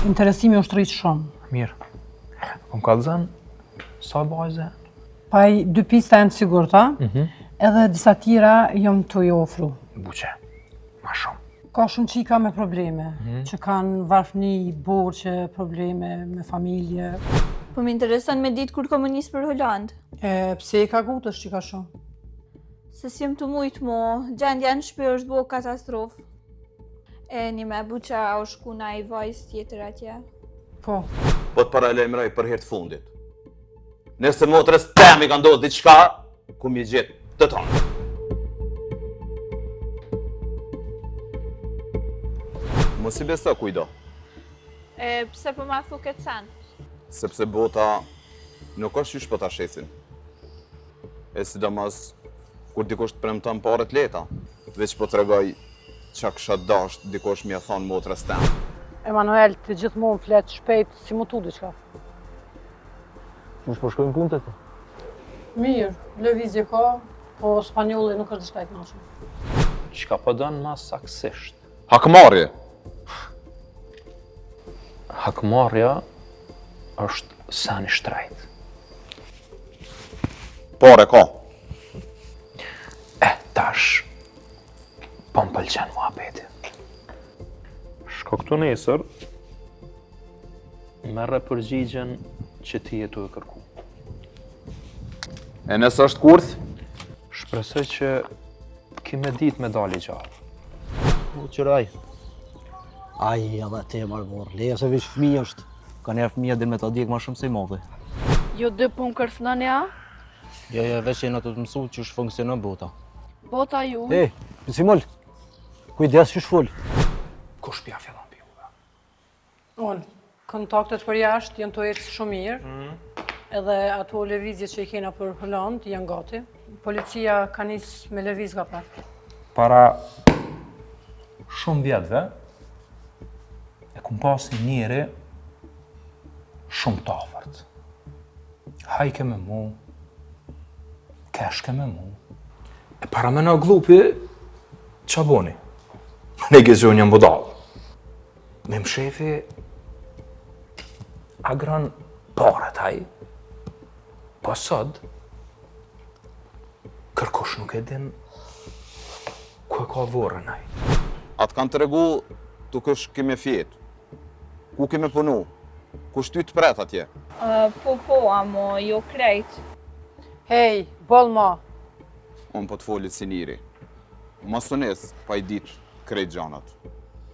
Interesimi është rritë shumë. Mirë. Po më kallzon, sa vajza? Pa i dy pista janë të sigurta, mhm. edhe disa tjera jam tu i ofru. Buqe, ma shumë. Ka shumë çika me probleme, mhm. që kanë varfni, borxhe, probleme me familje. Po më intereson me ditë kur kom me nis për Holandë. E, pse e ka gutësh që ka shumë? Se s'jam tu mujtë mo, gjendja në shpi është bo katastrofë. E një me buqa a u shku naj vajzë tjetër atje. Po. Po të paralajmëroj për herë të fundit. Nëse motrës tem i ka ndodhë diçka, kom me i gjetë të tonë. Mos i beso kujdo. E, pse po ma thu këtë sen? Sepse bota nuk është qysh po ta shesin. E sidomos kur dikush të premton pare të lehta. Veç po tregoj çka kisha dasht dikush me ia thonë motrës tem. Emanuel, ti gjithmonë flet shpejt, si mu tu diçka. Qysh po shkojnë punët e Mirë, lëvizje ka, po spanjolli nuk është diçka i kënaqshëm. Çka po don ma saksisht? Hakmarrje. Hakmarrja është sen i shtrejt. Pare ka. E, tash, po më pëlqen muhabeti. Shko këtu nesër, Merre përgjigjen që ti je tu e kërku. E nëse është kurth? Shpresoj që ki me ditë me dalë i gjallë. U qëraj. Ai, edhe te marrë vorë. Leje se veç fëmijë është. Ka njerë fëmija din me ta djegë ma shumë se i madhi. Ju dy po më kërcënoni a? Jo, jo, veç jena tu të mësu qysh funksionon bota. Bota ju. E, si mol, kujdes qysh fol. Kush pja fillon pjuve? Unë, kontaktet për jashtë janë tu ecë shumë mirë, mm. edhe ato lëvizje që i kena për Holandë janë gati. Policia ka nis me lëviz nga pak. Para shumë vjetëve, e kum pas një njeri shumë të afërt. Hajke me mu, keshke me mu. E parameno glupi, ça boni? Ne që unë jam budallë. Me mshefi Agron paret ai, po sot, kërkush nuk e din ku e ka vorrin ai. A të kanë tregu te kush ke me fjetë, ku ke me punu, kush ty të pret atje? Po, po, amo, jo krejt. Hej, boll ma. Unë po të foli si njeri. Mos u nis, pa i ditë krejt gjanat.